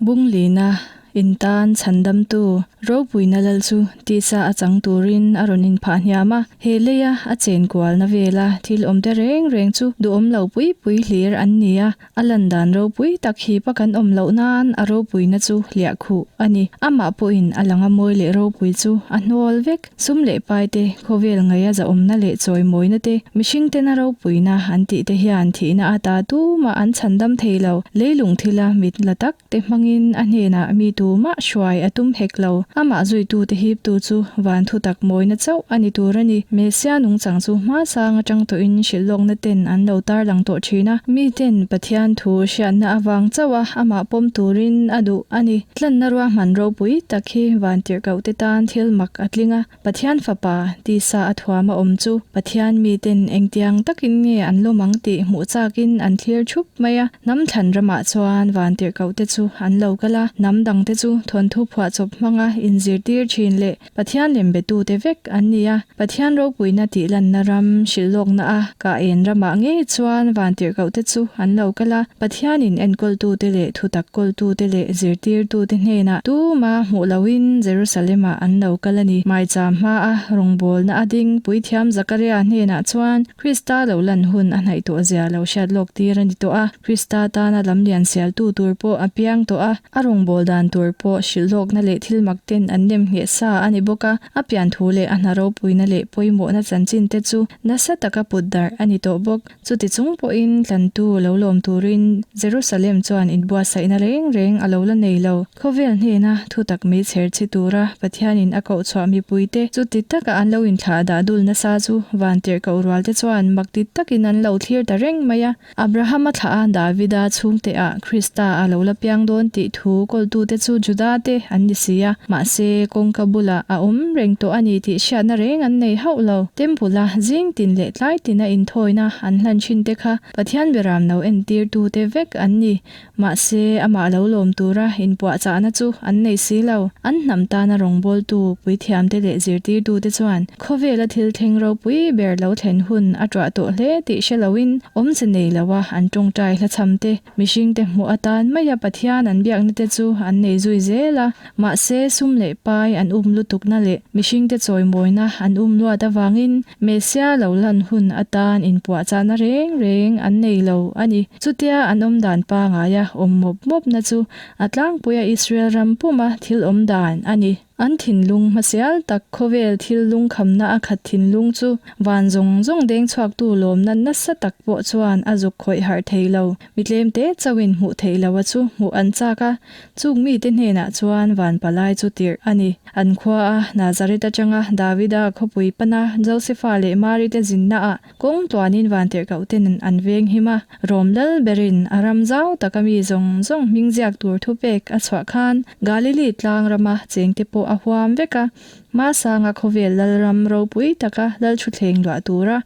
Bunglina in tan chhandamtu ropuina lal chu tisa a chang turin a rawn inphah hniam a, he leia a chen kualna vela thil awmte reng reng chu duhawm lo pui pui hlir an ni a, a lan dan ropui tak hipa kan awm loh nan a ropuina chu hliah khuh a ni. Amah pawhin a langa mawi leh ropui chu a hnawl vek. Sum leh pai te, khawvel ngaia zahawmna leh chawimawina te, mihring tena ropuina an tih te hian thihna ata tumah an chhandam thei lo. Leilung thila mit la tak te hmangin a hnenah mi tumah hruai a tum hek lo. Amah zuitute hiptu chu van thutak mawina chauh a ni tur a ni. Messia nungchang chu hmasang atang tawhin hrilhlawkna ten an lo tarlang tawh thin a. Miten Pathian thu hriatna avang chauh a amah pawm turin a duh a ni. Tlanna ruahman ropui tak hi vantirhkohte tan thil mak a tling a. Pathian Fapa, tisa a thuam a awm chu Pathian miten engtiang takin nge an lawm ang tih hmuh chakin an thlir thup mai a. Hnam thlan ramah chuan vantirhkohte chu an lo kal a, hnam dangte chu thawnthu phuahchawp hmanga inzirtir thin leh Pathian lembetute vek an ni a. Pathian ropuina tih lanna ram hrilhlawkna a kah en ramah ngei chuan vantirhkohte chu an lo kal a, Pathianin enkawltute leh thutak kawltute leh zirtirtute hnenah tuma hmuh lohin Jerusalem-ah an lo kal a ni. Maicham hmaa rawngbawlna a ding Puithiam Zakaria hnenah chuan Krista lo lan hun a hnaih tawh zia lo hriat lawk tir a ni tawh a, Krista tana lamlian sialtu tur pawh a piang tawh a, a rawngbâwl dan tur pawh hrilhlawkna leh thil mak ten an nem ngheh sa a ni bawk a, a pian thu leh a hna ropuina leh pawimawhna chanchin te chu nasa taka put darh a ni tawh bawk. Chuti chung pawhin tlantu lo lawm turin Jerusalem chuan inbuatsaihna reng reng a lo la nei lo. Khawvel hnena thutak mei chher chhi tura Pathianin a koh chhuah mipuite chuti taka an lo inthlah dah dul nasa chu vantirhkoh rualte chuan mak ti takin an lo thlir ta reng mai a. Abrahama thlah a Davida chhungte ah Krista a lo la piang dawn tih thu kawltute chu Juda te an ni si a, mahse kawngka bulah a awm reng tawh a ni tih hriatna reng an nei hauh lo. Temple a zing tin leh tlai tina inthawina an hlan thin te kha Pathian beram lo entirtute vek an ni. Mahse, amah lo lawm tura inpuahchahna chu an nei si lo. An hnam tana rawngbawltu, puithiamte leh zirtirtute chuan khawvela thil thleng ropui ber lo thlen hun a tuah tawh hle tih hre loin awmze nei loa an tawngtai hlachham te, mihringte hmuh atan maia Pathian an biakna te chu an nei zui zel a. Mahse, sum leh pai an um lutukna leh mihringte chawimawina an um luat avangin Messia lo lan hun atan inpuahchahna reng reng an nei lo a ni. Chutia an awm dan pangaia awm mawp mawpna chu a tlangpuia Israel ram puma thil awm dan a ni. An thinlung hmasial tak khawvel thil lungkhamna a khat thinlung chu van zawng zawng deng chhuaktu lawmna nasa tak pawh chuan a zuk khawih harh thei lo. Mi tlemte chauhin hmuh theih loha chu hmuh an chak a, Chung mite hnenah chuan van palai chu tirh a ni. An khua a, Nazareth atanga Davida khawpui pana Josefa leh Mari te zinnaah kawng tuanin van tirhkohten an veng him a. Rom lal berin a ram zau taka mi zawng zawng hming ziak tur thupek a chhuah khan Galili tlang rama chengte pawh a huam vek a. Hmasanga khawvel lalram ropui taka lalthuthleng luah tura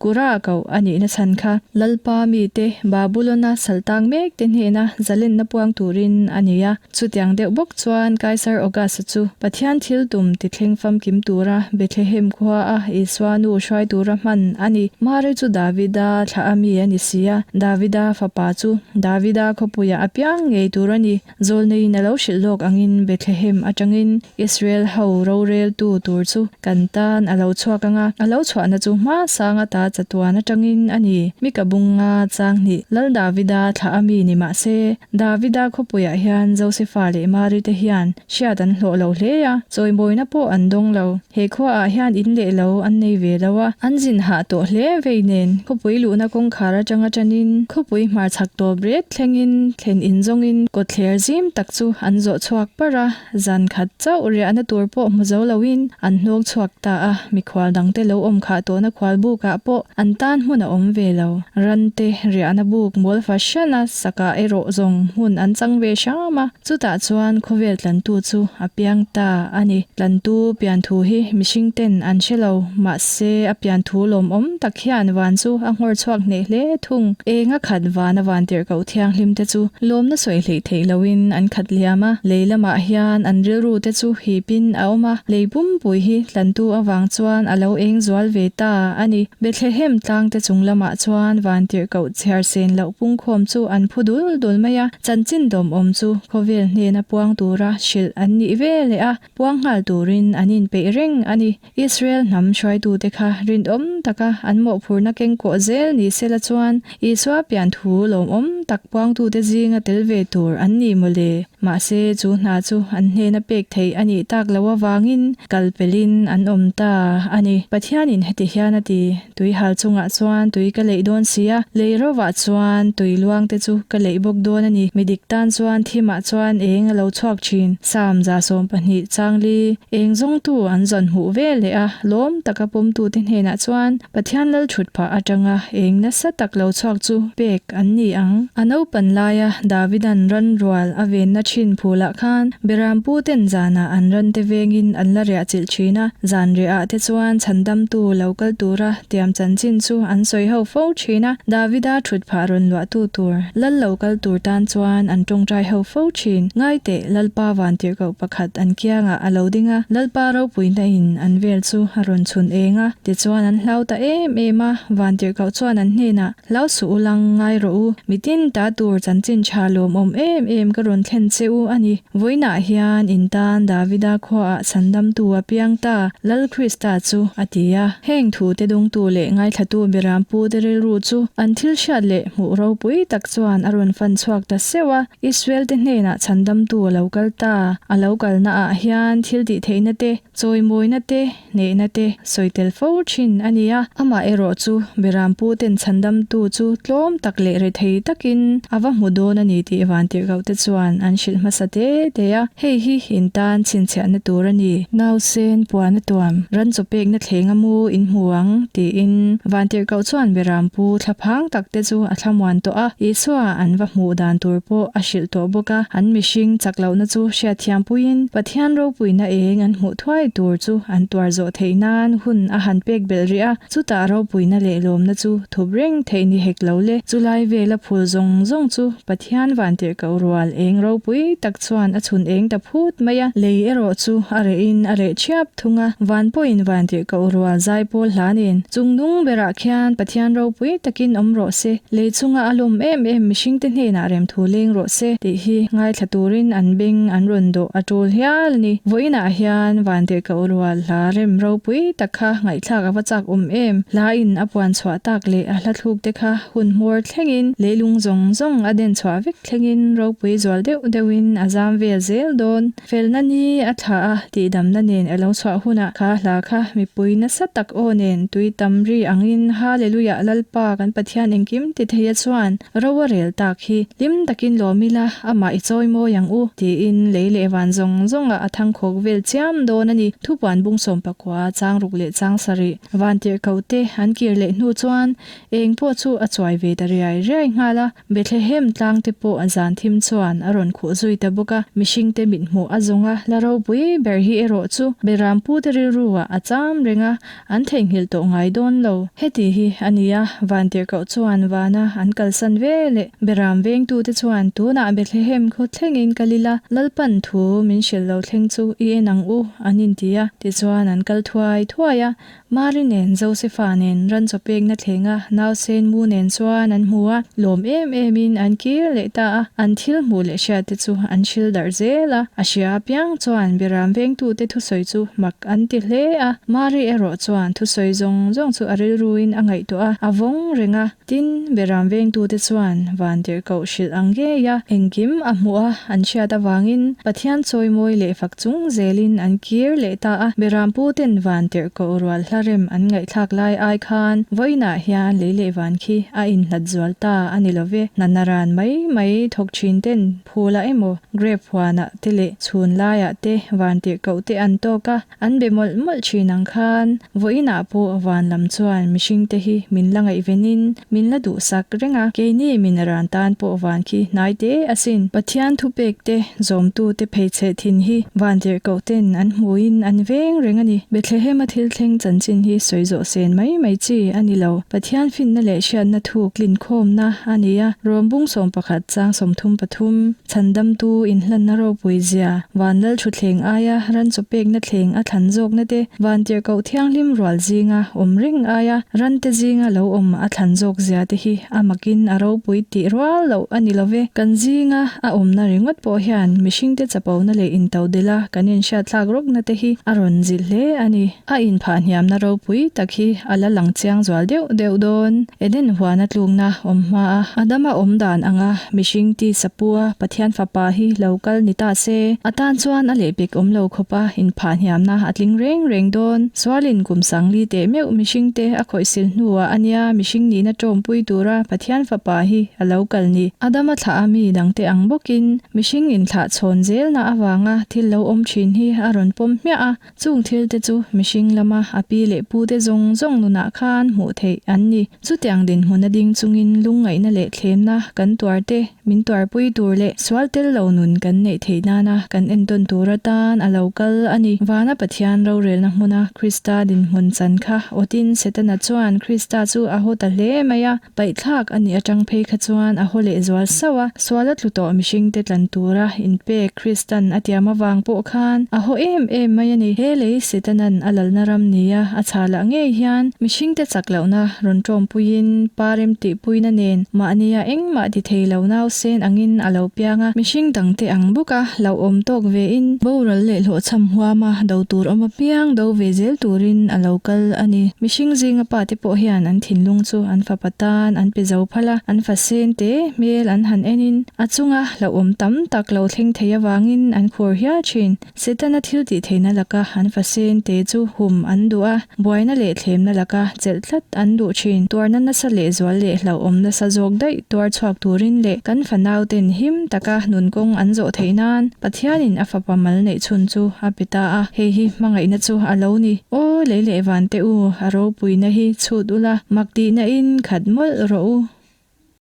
Kura koh a nihna chhan kha Lalpa mite Babulona saltang mek te hnena zalenna puang turin a ni a. Chutiang deuh bawk chuan Kaisar August-a chu Pathian thil tum tithleng famkim tura Bethlehem khua a Isua nu hruai tura hman a ni. Mari chu Davida thlah a mi a ni si a, Davida fapa chu Davida khawpuiah a piang ngei tur a ni. Zawlneiin a lo hrilh lawk angin Bethlehem atangin Israel ho roreltu tur chu kan tan a lo chhuak ang a, a lo chhuahna chu hma sang ata chatuan atangin a ni. Mika bunga chang hnih Lal Davida thlah a mi ni mah se, Davida khawpuiah hian Josefa leh Mari te hian hriat an hlawh lo hle a, chawimawina pawh an dawng lo. He khuaah hian in leh lo an nei ve lo a, an zin hah tawh hle vei nen khawpui luhna kawngkhar atanga tanin khawpui hmarchhak tawp ret thlengin thlen in zawngin kawtthler zim tak chu an zawh chhuak parh a, zan khat chauh riahna tur pawh hmu zo loin an hnawk chhuak ta a, mikhual dangte lo awm khah tawhna khual bukah pawh an tan hmun a awm ve lo. Rante riahna buk mawl fahran a sakah erawh zawng hmun an chang ve hram a, chutah chuan khawvel tlantu chu a piang ta a ni. Tlantu pian thu hi mihring ten an hre lo, mahse a pian thu lawmawm tak hian van chu a nghawr chhuak hneh hle thung. Eng a khat van a van tirhkoh thianghlim te chu lawmna sawi hleih theih loin an khat liam a, lei lamah hian an rilru te chu hipin a awm a, lei pumpui hi tlantu avang chuan a lo eng zual ve ta a ni. Bethlehem tlangte chung lamah chuan vantirhkoh chhiar sen loh pungkhawm chu an phu dul dul mai a, chanchin dawmawm chu khawvel hnena puang tura hrilh an nih ve leh a, puang nghal turin an inpeih reng a ni. Israel hnam hruaitute kha rinawm taka an mawhphurhna kengkawh zel ni sela chuan Isua pian thu lawmawm tak puangtute zinga tel ve tur an ni mawle. Mahse, chu hna chu an hnena pek theih a nih tak loh avangin kal pelin an awm ta a ni. Pathianin heti hian a ti, Tui hal chungah chuan tui ka leih dawn si a, lei rovah chuan tui luangte chu ka leih bawk dawn a ni. Mi dik tan chuan thimah chuan eng a lo chhuak thin. Psalm 12 changli, Eng zawngtu an zawn hmuh ve leh a, lawm taka pawmtute hnenah chuan Pathian lal thut phah atanga eng nasa tak lo chhuak chu pek an ni ang. A naupan laia Davidan ran rual a venna thin phulah khan Berampu ten zanah an rante vengin an la riah chilh thin a, zan riahah te chuan chhandamtu lo kal tura tiam chanchin chu an sawi ho fo thin a, Davida thut phah rawn luahtu tur lal lo kal tur tan chuan an tawngtai ho fo thin. Ngaiteh, Lalpa vantirhkoh pakhat an kiangah a lo ding a, Lalpa ropuina in an vel chu a rawn chhun eng a, tichuan an hlau ta em em a, vantirhkoh chuan an hnenah, Hlau suh u lang, ngai rawh u, mitin ta tur chanchin tha lawmawm em em ka rawn thlen che u a ni. Vawiinah hian in tan Davida khuaah chhandamtu a piang ta, Lal Krista chu, a ti a. Heng thute dawngtu leh ngaithlatu Berampu te rilru chu an thil hriat leh hmuh ropui tak chuan a rawn fan chhuak ta seuh a. Israel te hnenah chhandamtu a lo kal ta, a lo kalnaah hian thil tih theihna te, chawimawina te, hnehna te sawi tel fo thin a ni a. Amah erawh chu Berampu ten chhandamtu chu tlawm tak leh rethei takin a va hmu dawn a ni tih vantirhkoh te chuan an hrilh hmasa te te a. Hei hi in tan chhinchhiahna tur a ni. Nausen puan a tuam, ran chaw pekna thleng a mu in hmu ang, tiin vantirhkoh chuan Berampu thlaphang tak te chu a thlamuan tawh a. Isua an va hmuh dan tur pawh a hrilh tawh bawk a. An mihring chak lohna chu hriatthiampuiin Pathian ropuina eng an hmuh thuai tur chu an tuar zawh theih nan hun a han pek belh rih a. Chutah ropuina leh lawmna chu thup reng theih ni hek lo le. Chulai vela phul zawng zawng chu Pathian vantirhkoh rual eng ropui tak chuan a chhun eng ta phut mai a, lei erawh chu a reh in a reh thiap thung a, van pawhin vantirhkoh rual zai pawl hla nen chung nung berah khian Pathian ropui takin awm rawh se, lei chunga a lawm em em mihringte hnenah remthu leng rawh se tih hi ngaithla turin an beng an rawn dawh a tul hial a ni. Vawiinah hian vantirhkoh rual hla rem ropui tak kha ngaihthlak a va chak awm em? Hla in a puan chhuah tak leh a hla thluk te kha hun hmawr thlengin leilung zawng zawng a den chhuah vek thlengin ropui zual deuh deuhin a zam vel zel dawn. Felna ni a thla a tihdamna nen a lo chhuah hunah kha hla kha mipui nasa tak aw nen tui tam ri angin Hallelujah Lalpa kan Pathian engkim ti theia chuan ro a rel tak hi hlim takin lawm ila amah i chawi mawi ang u tiin lei leh van zawng zawngah a thangkhawk vel chiam dawn a ni. Thupuan bung sawmpakua changruk leh changsarih vantirhkoh te an kir leh hnu chuan Eng pawh chu a chuai ve ta riai riai nghal a, Bethlehem tlang te pawh a zan thim chuan a rawn khuh zui ta bawk a, mihring te mithmuh a zawng a, la ropui ber hi erawh chu Berampu te rilru ah a cham reng a, an theihnghilh tawh ngai dawn lo. Heti hi a ni a, Vantirhkoh chuan vana an kalsan ve leh Beram vengtu te chuan tunah Bethlehem khaw thlengin kal ila, Lalpan thu min hrilh lo thleng chu i en ang u an inti a, tichuan an kal thuai thuai a, Mari nen Josefa nen ran chaw pekna thlenga nausen mu nen chuan an hmu a, lawm em emin an kir leh ta a, an thil hmuh leh hriat te chu an hril darh zel a, a hria apiang chuan Beram vengtute thusawi chu mak an ti hle a, Mari erawh chuan thusawi zawng zawng chu a rilruin a ngaihtuah a, a vawng reng a. Tin, Beram vengtute chuan vantirhkoh hrilh ang ngei a, engkim a hmuh a, an hriat avangin Pathian chawimawi leh fak chung zelin an kir leh ta a. Beram puten vantirhkoh rual hla rem an ngaihthlak lai ai khan vawiinah hian lei leh van khi a inhlat zual ta a ni lo ve. Hna naran mai mai thawk thin ten phulah emaw grape huanah te leh chhun laiah te vantirhkoh te an tawk a, An be mawlh mawlh thin ang khan vawiinah pawh van lam chuan mihringte hi min la ngaihvenin min la duhsak reng a, keini min ran tan pawh van khi hnai te asin. Pathian thupek te zawmtute pheichheh thin hi van tirhkoh ten an hmuin an veng reng a ni. Bethlehema thil thleng chanchin hi sawi zawh sen mai mai chi a ni lo. Pathian finna leh hriatna thu tlinkhawmna a ni a, Rom bung 11 chang 33. Chhandamtu inhlanna ropui zia, Vanlal thutthleng aia ran chaw pek. inpekna thleng a thlan zawkna te, Vantirhkoh thianghlim rual zinga awm reng aia rante zinga lo awm a thlan zawk zia te hi a makin a ropui tih rual loh a ni lo ve. Kan zinga a awmna ringawt pawh hian mihringte chapona leh intodelh a kan inhriatthlak rawkna te hi a rawn zilh hle a ni. A inphah hniamna ropui tak hi a la lang chiang zual deuh deuh dawn. Eden huana tlukna awm hma a Adama awm dan anga mihring tisa pua Pathian fapa hi lo kal ni ta se, a tan chuan a lehpek awm lo khawp a inphah hniamna a tling reng reng dawn. Sualin kum sangli teh meuh mihringte a khawihsil hnuah a nia mihring nihna tawmpui tura Pathian fapa hi a lo kal ni. Adama thlah a mi dangte ang bawkin mihring inthlah chhawn zelna avanga thil lo awm thin hi a rawn pawm hmiah a. Chung thil te chu mihring lama a pi leh pu te zawng zawng nunah khan hmuh theih an ni. Chutiang dinhmun a ding chungin lungngaihna leh thlemna kan tuar te min tuarpui tur leh sual tel lo nun kan neih theih nana kan entawn tur atan a lo kal a ni. Vana Pathian rorelna hmuna Krista dinhmun chan kha awtin Setana chuan Krista chu a haw ta hle mai a. Paihthlak a nih atang phei kha chuan a haw leh zual sauh a, sual a tlu tawh mihringte tlan tura inpek Kristan a tiam avang pawh khan a haw em em mai a ni. He lei Setanan a lalna ram nia a chhah lah ngei hian mihringte chak lohna rawn tawmpuiin pa remtihpuina nen mahnia engmah ti thei lo nausen angin a lo piang a, mihring dangte ang bawka hlauhawm tawk vein boral leh hlawhchham huama do tur awm apiang do ve zel turin a lo kal a ni. Mihring zinga pate pawh hian an thinlung chu an fapa tan an pe zo phal a, an fa sen te hmel an han enin a chunga hlauhawm tam tak lo thleng thei avangin an khur hial thin. Setana thil tih theihna laka an fa sen te chu hum an duh a, buaina leh thlemna laka chelh tlat an duh thin. Tuarna nasa leh zual leh hlauhawm nasa zawk daih tuar chhuak turin leh kan fanauten him taka nunkawng an zawh theih nan Pathianin a fapa mal neih chhun chu a pe ta a, hei hi hmangaihna chu a lo ni. Aw lei leh van te u, a ropuina hi chhut ula, mak tihna in khat mawlh rawh u.